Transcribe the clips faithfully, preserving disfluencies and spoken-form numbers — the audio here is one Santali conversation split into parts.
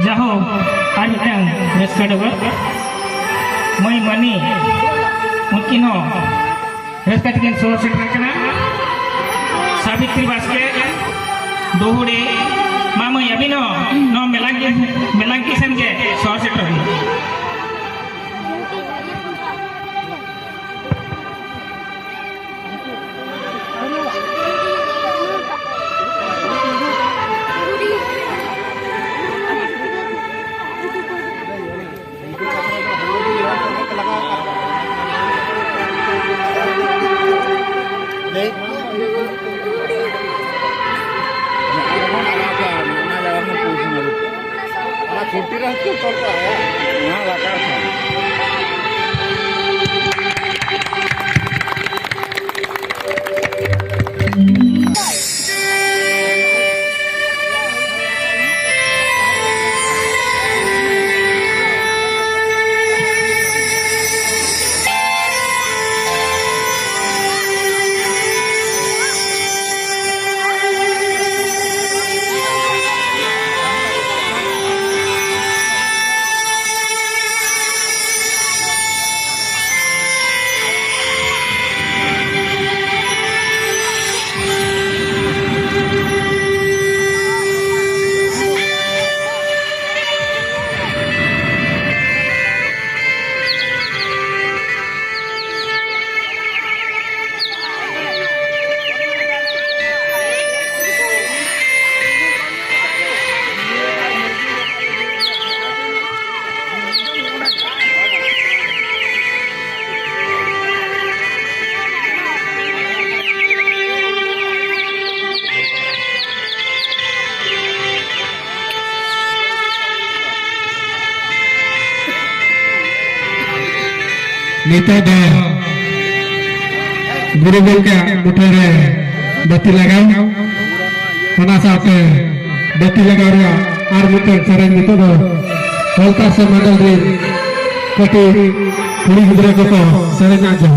ᱡᱟᱦᱳ, ᱟᱨ ᱢᱤᱫᱴᱟᱝ ᱨᱟᱹᱥᱠᱟᱹ ᱰᱚᱜᱚᱨ᱾ ᱢᱟᱹᱭ ᱢᱟᱹᱱᱤ, ᱩᱱᱠᱤᱱ ᱦᱚᱸ ᱨᱟᱹᱥᱠᱟᱹ ᱛᱮᱠᱤᱱ ᱥᱚᱦᱚᱨ ᱥᱮᱴᱮᱨ ᱠᱟᱱᱟ᱾ ᱥᱟᱵᱤᱛᱨᱤ ᱵᱟᱥᱠᱮ, ᱰᱩᱦᱩᱲᱤ, ᱢᱟ ᱢᱟᱹᱭ ᱟᱹᱵᱤᱱ ᱦᱚᱸ ᱱᱚᱣᱟ ᱢᱮᱞᱟᱝᱠᱤ, ᱢᱮᱞᱟᱝᱠᱤ ᱥᱮᱱ ᱜᱮ ᱥᱚᱦᱚᱨ ᱥᱮᱴᱮᱨ ᱦᱩᱭᱩᱜᱼᱟ᱾ ᱚᱱᱟ ᱠᱷᱩᱱᱴᱤ ᱨᱮ ᱦᱚᱸᱠᱚ ᱛᱚᱞ ᱠᱟᱜᱼᱟ, ᱱᱚᱣᱟ ᱞᱟᱛᱟᱨ ᱠᱷᱚᱱ᱾ ᱱᱤᱛᱚᱜ ᱫᱚ ᱜᱩᱨᱩ ᱜᱚᱢᱠᱮᱭᱟᱜ ᱢᱩᱴᱷᱟᱹᱱ ᱨᱮ ᱵᱟᱹᱛᱤ ᱞᱟᱜᱟᱣ, ᱚᱱᱟ ᱥᱟᱶᱛᱮ ᱵᱟᱹᱛᱤ ᱞᱟᱜᱟᱣ ᱨᱮᱭᱟᱜ ᱟᱨ ᱢᱤᱫᱴᱮᱱ ᱥᱮᱨᱮᱧ ᱱᱤᱛᱚᱜ ᱫᱚ ᱦᱚᱞᱠᱟᱨ ᱥᱮ ᱢᱟᱰᱚᱞ ᱨᱤᱱ ᱠᱟᱹᱴᱤᱡ ᱠᱩᱲᱤ ᱜᱤᱫᱽᱨᱟᱹ ᱠᱚᱠᱚ ᱥᱮᱨᱮᱧ ᱟᱸᱡᱚᱢ᱾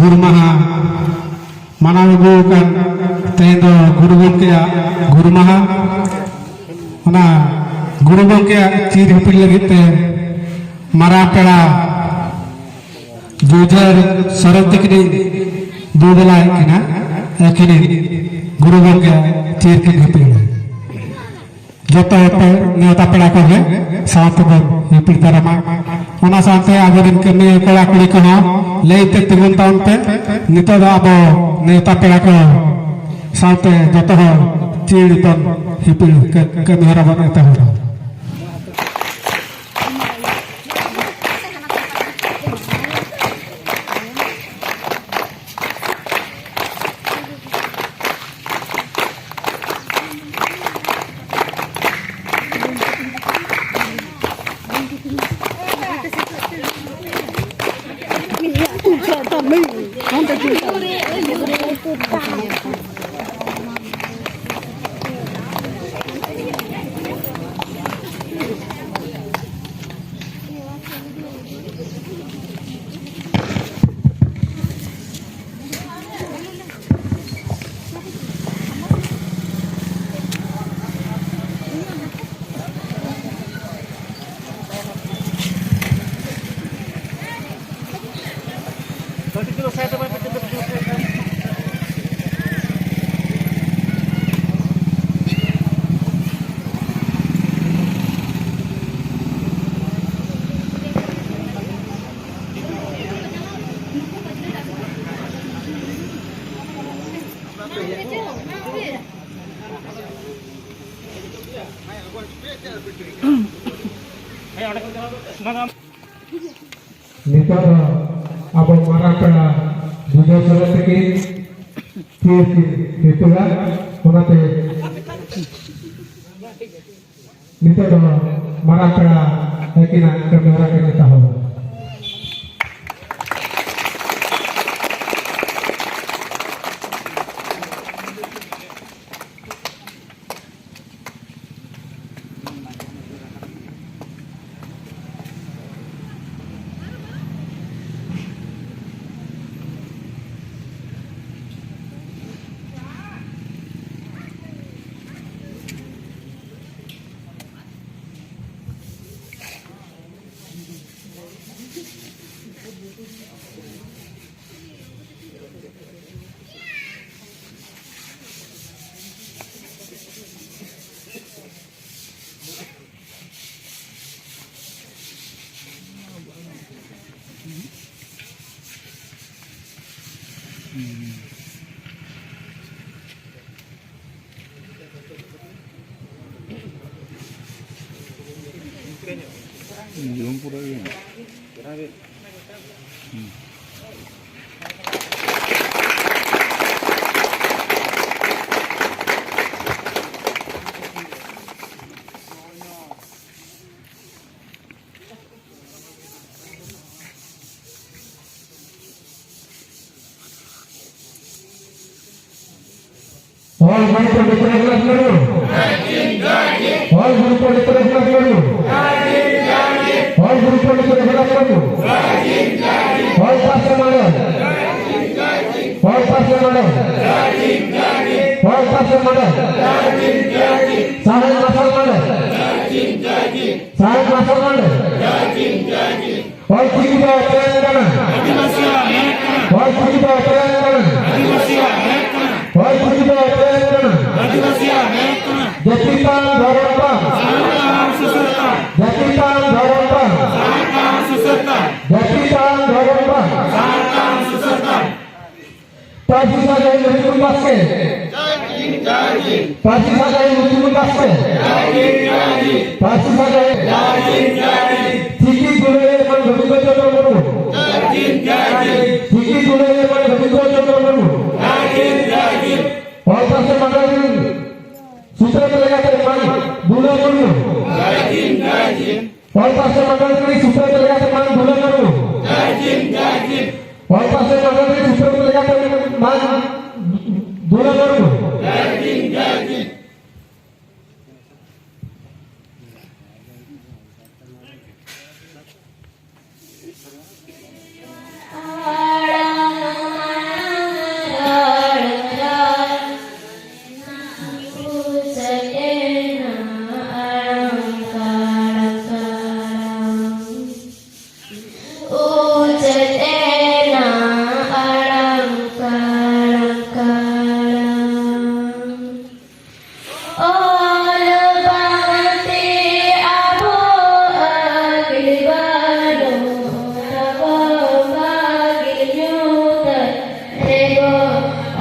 ᱜᱩᱨᱩ ᱢᱟᱦᱟ ᱢᱟᱱᱟᱣ ᱟᱹᱜᱩ ᱟᱠᱟᱱ ᱛᱮᱦᱮᱧ ᱫᱚ ᱜᱩᱨᱩ ᱜᱚᱢᱠᱮᱭᱟᱜ ᱜᱩᱨᱩ ᱢᱟᱦᱟ᱾ ᱚᱱᱟ ᱜᱩᱨᱩ ᱜᱚᱢᱠᱮᱭᱟᱜ ᱪᱤᱨ ᱦᱤᱯᱤᱲ ᱞᱟᱹᱜᱤᱫ ᱛᱮ ᱢᱟᱨᱟᱝ ᱯᱮᱲᱟ ᱡᱩᱡᱷᱟᱹᱨ ᱥᱚᱨᱮᱱ ᱛᱤᱠᱤᱱᱤᱧ ᱫᱩ ᱫᱮᱞᱟᱭᱮᱫ ᱠᱤᱱᱟ᱾ ᱟᱹᱠᱤᱱᱤᱡ ᱜᱩᱨᱩ ᱜᱚᱢᱠᱮᱭᱟᱜ ᱪᱤᱨ ᱠᱤᱱ ᱦᱤᱯᱤᱲ ᱡᱚᱛᱚ ᱦᱚᱲ ᱯᱮ ᱱᱮᱣᱛᱟ ᱯᱮᱲᱟ ᱠᱚᱜᱮ ᱥᱟᱶ ᱛᱮᱵᱚᱱ ᱦᱤᱯᱤᱲ ᱫᱟᱨᱟᱢᱟ᱾ ᱚᱱᱟ ᱥᱟᱶᱛᱮ ᱟᱵᱚᱨᱮᱱ ᱠᱟᱹᱢᱤᱭᱟᱹ ᱠᱚᱲᱟ ᱠᱩᱲᱤ ᱠᱚᱦᱚᱸ ᱞᱟᱹᱭ ᱛᱮ ᱛᱤᱸᱜᱩᱱ ᱛᱟᱵᱚᱱ ᱯᱮ᱾ ᱱᱤᱛᱚᱜ ᱫᱚ ᱟᱵᱚ ᱱᱮᱣᱛᱟ ᱯᱮᱲᱟ ᱠᱚ ᱥᱟᱶᱛᱮ ᱡᱚᱛᱚ ᱦᱚᱲ ᱪᱤᱨ ᱵᱚᱱ ᱦᱤᱯᱤᱲ ᱠᱟᱹ-, ᱠᱟᱹᱢᱤ ᱦᱚᱨᱟ ᱵᱚᱱ ᱮᱛᱚᱦᱚᱵᱟ᱾ ᱱᱤᱛᱚᱜ ᱫᱚ ᱟᱵᱚ ᱢᱟᱨᱟᱝ ᱯᱮᱲᱟ ᱵᱩᱡᱷᱟᱹᱣ ᱥᱟᱞᱟᱜ ᱛᱮᱠᱤᱱ ᱛᱷᱤᱨ ᱠᱤᱱ ᱦᱤᱯᱤᱲᱟ᱾ ᱚᱱᱟᱛᱮ ᱱᱤᱛᱚᱜ ᱫᱚ ᱢᱟᱨᱟᱝ ᱯᱮᱲᱟ ᱟᱹᱠᱤᱱᱟᱜ ᱠᱟᱹᱢᱤ ᱦᱚᱨᱟ ᱠᱤᱱ ᱮᱛᱚᱦᱚᱵᱟ᱾ ᱡᱚᱢ ᱯᱩᱨᱟᱹᱣ ᱜᱮ᱾ All Guru Pandit Raghunath Murmu. All Guru Pandit Raghunath Murmu. All Guru Pandit Raghunath Murmu. All Pastor Madam. All Pastor Madam. All Pastor Madam. Saheb Masal Madam. Saheb Masal Madam. Ol Chiki ᱫᱚ ᱚᱠᱚᱭᱟᱜ ᱠᱟᱱᱟ? ᱟᱹᱫᱤᱵᱟᱹᱥᱤᱭᱟᱜ ᱦᱮᱸ ᱠᱟᱱᱟ᱾ ᱚᱞ ᱪᱤᱠᱤ ᱫᱚ ᱚᱠᱚᱭᱟᱜ ᱠᱟᱱᱟ? ᱟᱹᱫᱤᱵᱟᱹᱥᱤᱭᱟᱜ ᱦᱮᱸ ᱠᱟᱱᱟ᱾ ᱚᱞ ᱪᱤᱠᱤ ᱫᱚ ᱚᱠᱚᱭᱟᱜ ᱠᱟᱱᱟ? ᱟᱹᱫᱤᱵᱟᱹᱥᱤᱭᱟᱜ ᱦᱮᱸ ᱠᱟᱱᱟ᱾ ᱡᱟᱹᱛᱤ ᱛᱟᱢ, ᱫᱷᱚᱨᱚᱢ ᱛᱟᱢ᱾ ᱥᱟᱱᱛᱟᱲ ᱥᱩᱥᱟᱹᱨ ᱛᱟᱢ᱾ ᱡᱟᱹᱛᱤ ᱛᱟᱢ, ᱫᱷᱚᱨᱚᱢ ᱛᱟᱢ᱾ ᱥᱟᱱᱛᱟᱲ ᱥᱩᱥᱟᱹᱨ ᱛᱟᱢ᱾ ᱡᱟᱹᱛᱤ ᱛᱟᱢ, ᱫᱷᱚᱨᱚᱢ ᱛᱟᱢ᱾ ᱥᱟᱱᱛᱟᱲ ᱥᱩᱥᱟᱹᱨ ᱛᱟᱢ᱾ ᱯᱟᱹᱨᱥᱤ ᱥᱟᱹᱜᱟᱹᱭ ᱢᱩᱪᱩᱢ ᱵᱟᱥᱠᱮ᱾ ᱯᱟᱹᱨᱥᱤ ᱥᱟᱹᱜᱟᱹᱭ ᱢᱩᱪᱩᱢ ᱵᱟᱥᱠᱮ᱾ ᱯᱟᱹᱨᱥᱤ ᱥᱟᱹᱜᱟᱹᱭ᱾ ᱪᱤᱠᱤ ᱫᱩᱞᱟᱹᱲᱤᱭᱟᱹ ᱢᱟᱱ ᱜᱳᱵᱤᱱᱫᱚ ᱪᱚᱸᱫᱽᱨᱚ ᱢᱩᱨᱢᱩ᱾ ᱪᱤᱠᱤ ᱫᱩᱞᱟᱹᱲᱤᱭᱟᱹ ᱢᱟᱱ ᱜᱳᱵᱤᱱᱫᱚ ᱪᱚᱸᱫᱽᱨᱚ ᱢᱩᱨᱢᱩ᱾ ᱚᱞ ᱯᱟᱥᱮ ᱢᱟᱰᱟᱝ ᱨᱤᱱ ᱥᱩᱛᱨᱮᱛ ᱞᱮᱠᱟᱛᱮ ᱢᱟᱱ ᱫᱩᱞᱟᱹ ᱢᱩᱨᱢᱩ᱾ ᱚᱞ ᱯᱟᱥᱮ ᱢᱟᱰᱟᱝ ᱨᱤᱱ ᱥᱩᱛᱨᱮᱛ ᱞᱮᱠᱟᱛᱮ ᱢᱟᱱ ᱫᱩᱞᱟᱹ ᱢᱩᱨᱢᱩ᱾ ᱚᱞ ᱯᱟᱥᱮ ᱢᱟᱰᱟᱝ ᱨᱤᱱ ᱥᱩᱛᱨᱮᱛ ᱞᱮᱠᱟᱛᱮ ᱢᱟᱱ ᱫᱩᱞᱟᱹ ᱢᱩᱨᱢᱩ᱾ ᱚᱞ ᱯᱟᱱᱛᱮ ᱟᱵᱚ ᱟᱹᱠᱤᱞ ᱵᱟᱹᱱᱩᱜ ᱛᱟᱵᱚ, ᱵᱟᱹᱜᱤ ᱧᱩᱛᱟᱹᱛ ᱨᱮᱵᱚ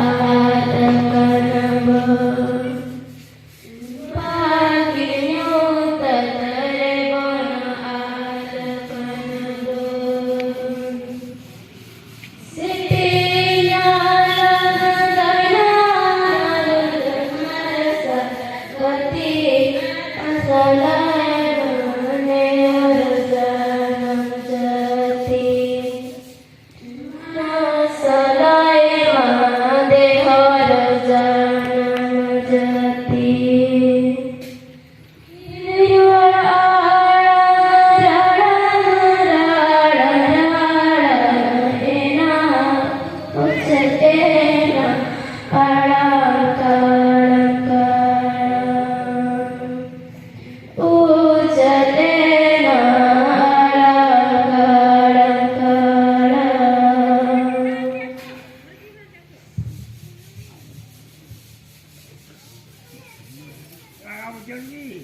ᱟᱫ ᱠᱟᱱᱟ ᱵᱚ᱾ ᱵᱟᱹᱜᱤ ᱧᱩᱛᱟᱹᱛ ᱨᱮᱵᱚ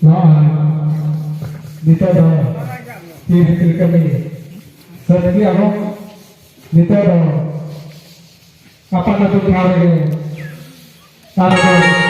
ᱱᱚᱜᱼᱚᱭ ᱱᱤᱛᱚᱜ ᱫᱚ ᱛᱤ ᱵᱷᱤᱛᱤᱨ ᱠᱟᱹᱢᱤ ᱥᱟᱹᱛ ᱠᱮᱜᱼᱟ ᱵᱚᱱ᱾ ᱱᱤᱛᱚᱜ ᱫᱚ ᱟᱯᱟᱱ ᱟᱹᱯᱤᱱ ᱴᱷᱟᱶ ᱨᱮᱜᱮ ᱟᱨ ᱫᱚ